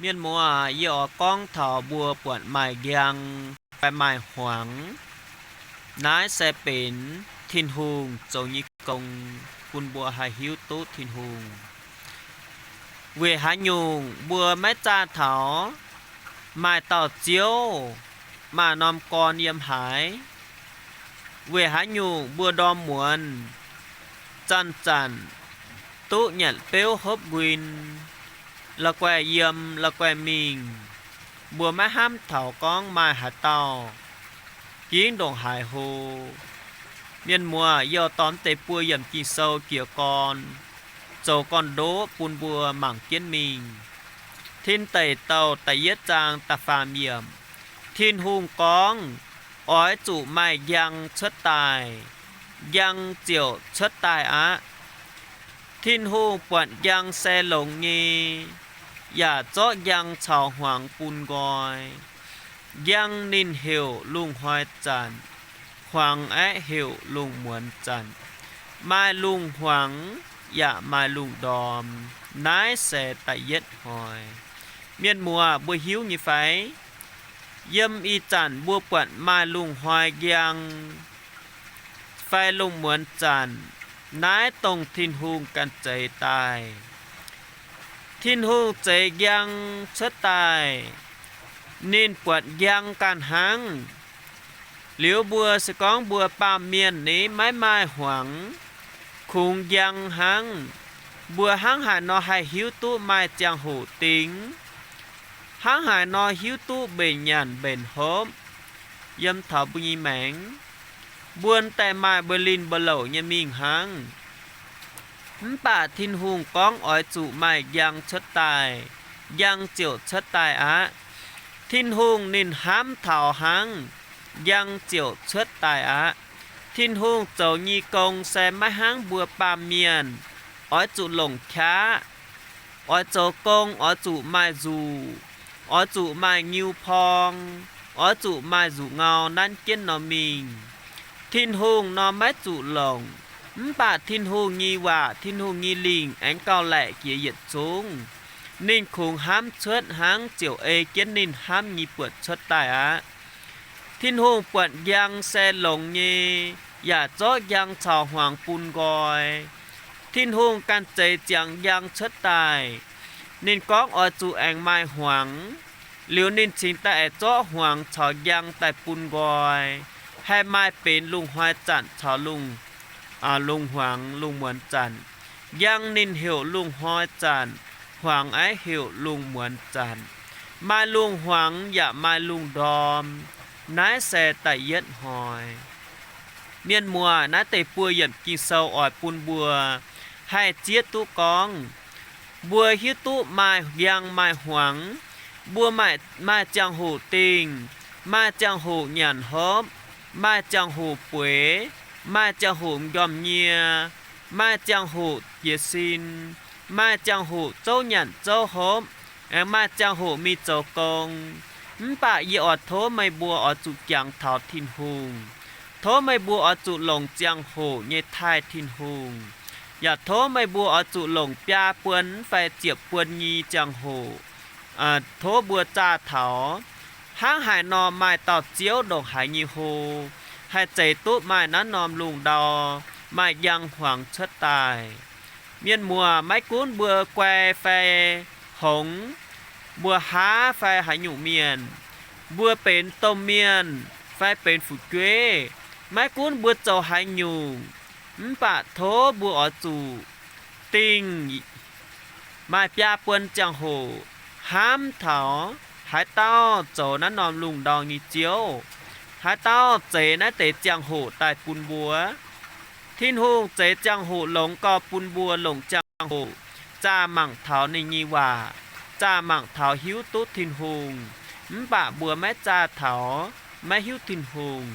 Mienh muoz, yie oix gorngv taux mbuo buatc maaih njang fai maaih hmuangx, naaiv se benx Tin-Hungh zoux nyei gong bun mbuo haih hiuv duqv Tin-Hungh. Weic haaix nyungc mbuo maiv zaah taux maaih dauh Ziouv, maaih norm gorn yiem haaix? Weic haaix nyungc mbuo ndorm muonz zanc-zanc duqv nyanc beuv hopv nquin, la'guaih yiem la'guaih mingh, mbuo maiv hnamv taux gorngv maaih haaix dauh gingv ndongc haaix hlo? Mienh muoz, yie dorh deix buo yiemc Ging-Sou jiez gorn zoux gorn-ndoqv bun mbuo mangc jienv mingh. Tin Deic Douh da'yietv zaang da'faam yiemc, Tin-Hungh gorngv, oix zuqc maaih njang cuotv daaih, njang ziouc cuotv daaih aqv. Tin-Hungh buatc njang se longx nyei, yaac zorqv njang caux hmuangx bun nqoi. Njang ninh heuc lungh hnoi zanc, hmuangx aeqv, heuc lungh muonz zanc. Maaih lungh hmuangx yaac maaih lungh ndorm. Naaiv se da'yietv hnoi. Mienh muoz, mbuo hiuv nyei fai? Yiem ih zanc mbuo buatc maaih lungh hnoi njang fai lungh muonz zanc, naaiv dongh Tin-Hungh ganh zeix daaih. Tin-Hungh zeix njang cuotv daaih, ninh buatc njang ganh hnangv. Liuz mbuo se gorngv mbuo baamh mienh ni maiv maaih hmuangx, kungx njang hnangv. Mbuo hnangv haaix nor haih hiuv duqv maaih ziangh hoc dingx? Hnangv haaix nor hiuv duqv mbenc nyanc mbenc hopv yiem taux mbuo nyei maengc? Mbuo daaih maaih mbuo linh mbuo louc nyei mingh hnangv. Mv baac Tin-Hungh gorngv oix zuqc maaih njang cuotv daaih, njang ziouc cuotv daaih aqv. Tin-Hungh ninh hnamv taux hnangv, njang ziouc cuotv daaih aqv. Tin-Hungh zoux nyei gong se maiv hnangv mbuo baamh mienh oix zuqc longc qaqv, oix zoux gong oix zuqc maaih nzuqc, oix zuqc maaih nyiu porng, oix zuqc maaih nzuqc ngau nanv jienv nor mingh. Tin-Hungh nor maiv zuqc longc. Mv baac Tin-Hungh nyei waac, Tin-Hungh nyei lingh aengx gauh laeqc jiex yietc zungv. Ninh kungx hnamv cuotv hnangv ziouc ei jienv ninh hnamv nyei buonc cuotv daaih aqv. Tin-Hungh buatc njang se longx nyei, yaac zorqv njang caux hmuangx bun nqoi. Tin-Hungh ganh zeix ziangx njang cuotv daaih. Ninh gorngv oix zuqc aengx maaih hmuangx, liuz ninh cingx daaih aengx zorqv hmuangx caux njang daaih bun nqoi, haih maaih benx lungh hnoi zanc caux lungh, lungh hmuangx, lungh muonz zanc. Njang ninh heuc lungh hnoi zanc, hmuangx aeqv, heuc lungh muonz zanc. Maaih lungh hmuangx yaac maaih lungh ndorm. Naaiv se da'yietv hnoi. Mienh muoz, naaiv deix buo yiemc Ging-Sou oix bun mbuo haih zieqv duqv gorngv, mbuo hiuv duqv maaih njang maaih hmuangx, mbuo maaih, maaih ziangh hoc dingh, maaih ziangh hoc nyanc hopv, maaih ziangh hoc bueix, maaih ziangh hoc m'njormh nyie, maaih ziangh hoc jiez sin, maaih ziangh hoc zouv nyanc zouv hopv, aengx maaih ziangh hoc mingh zoux gong. Mv baac yie oix tov meih mbuo oix zuqc jangx taux Tin-Hungh. Tov meih mbuo oix zuqc longc ziangh hoc nyei taaih Tin-Hungh, yaac tov meih mbuo oix zuqc longc biaa buon fai ziepc buon nyei ziangh hoc. Tov mbuo zaah taux hnangv haaix nor maaih dauh Ziouv ndongc haaix nyei hlo, haih zeix duqv maaih naaiv norm lungh ndau, maaih njang hmuangx cuotv daaih. Mienh muoz, maiv gunv mbuo guai fai hngongx, mbuo haav fai haaix nyungc mienh, mbuo benx domh mienh fai benx fu'jueiv, maiv gunv mbuo zoux haaix nyungc, mv baac tov mbuo oix zuqc dingh maaih biaa buon ziangh hoc hnamv taux haaix dauh zoux naaiv norm lungh ndau nyei Ziouv, haaix dauh zeix naaiv deix ziangh hoc daaih bun mbuo. Tin-Hungh zeix ziangh hoc longx gau bun mbuo longc ziangh hoc zaah mangc taux ninh nyei waac, zaah mangc taux hiuv duqv Tin-Hungh. Mv baac mbuo maiv zaah taux, maiv hiuv Tin-Hungh.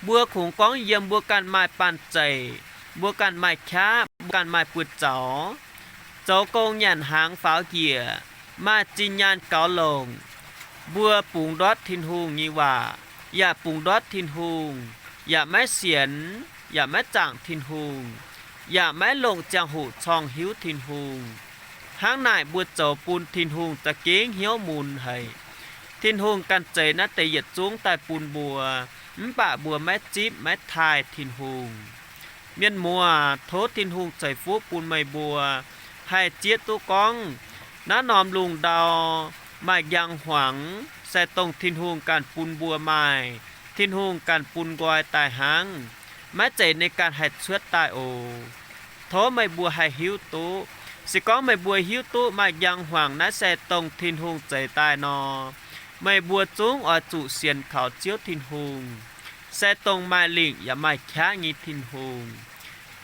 Mbuo kungx gorngv yiem mbuo ganh maaih banh zeic, mbuo ganh maaih qaqv, mbuo ganh maaih buoz-zaux, zoux gong nyanc hnaangx faaux njiec, maaih zinh nyaanh gaux longc, mbuo bungx ndortv Tin-Hungh nyei waac, yaac bungx ndortv Tin-Hungh, yaac maiv sienx, yaac maiv zaangc Tin-Hungh, yaac maiv longc ziangh hoc corngh hiuv Tin-Hungh. Hnangv naaic mbuo zoux bun Tin-Hungh za'gengh hnyouv mun haic. Tin-Hungh ganh zeix naaiv deix yietc zungv daaih bun mbuo, mv baac mbuo maiv zipv maiv taaih Tin-Hungh. Mienh muoz, tov Tin-Hungh ceix fuqv bun meih mbuo haih zieqv duqv gorngv naaiv norm lungh ndau maaih njang hmuangx se dongh Tin-Hungh ganh bun mbuo maaih, Tin-Hungh ganh bun nqoi daaih hnangv, maiv zeiz ninh ganh haih cuotv daaih oc. Tov meih mbuo haih hiuv duqv. Se gorngv meih mbuo hiuv duqv maaih njang hmuangx naaiv se dongh Tin-Hungh zeix daaih nor, meih mbuo zungv oix zuqc sienx kaux Ziouv Tin-Hungh, se dongh maaih lingc yaac maaih qaqv nyei Tin-Hungh.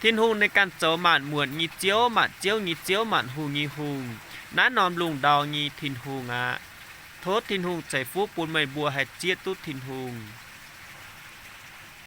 Tin-Hungh ninh ganh zoux maanc muotc nyei Ziouv, maanc ziouv nyei Ziouv, maanc hungh nyei Hungh, naaiv norm lungh ndau nyei Tin-Hungh aqv. Tov Tin-Hungh ceix fuqv bun meih mbuo haih zieqv duqv Tin-Hungh.